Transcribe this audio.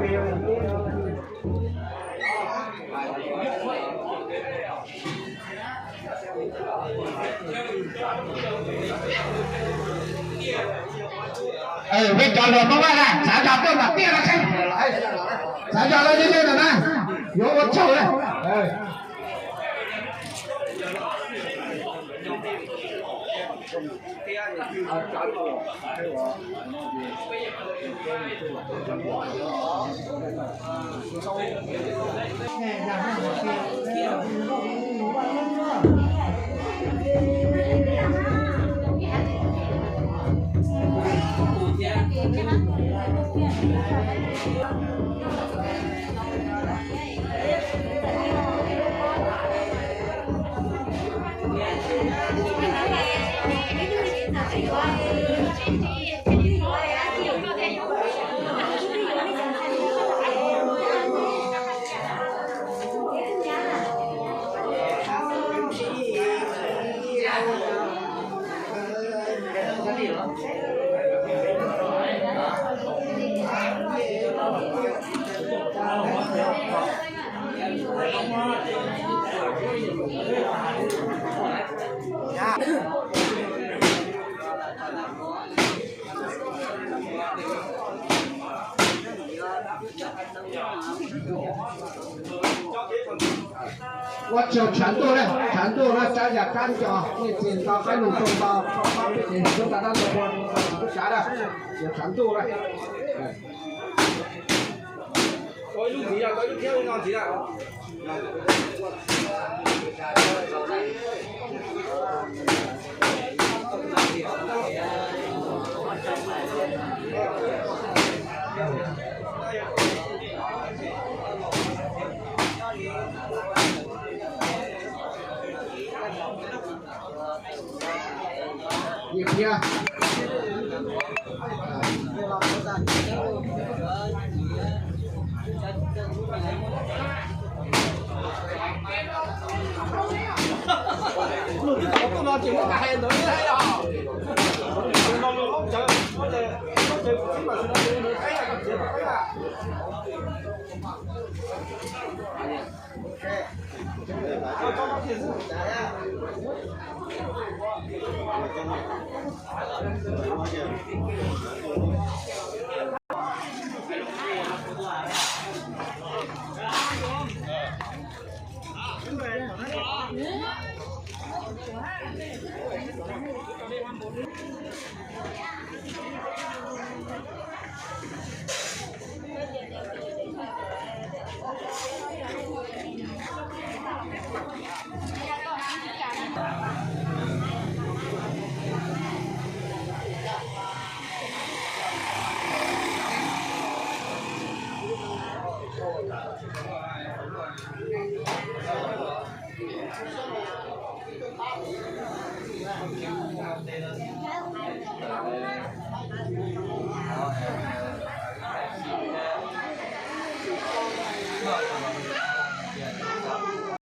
Peb cov hluas Hmoob Vaj na, xav zos tuaj kom tiaj los seb, xav zos lawv tiag tiag ntawm na, yuav ua tsaug na. Ua tsaug tshav ntuj na, tshav ntuj na, tsab yam kab nco, nej txiv ntau qaib nug tau ntau, pab peb tsev tub tas dab ntawd ua tsis tub sav na, tshav ntuj na.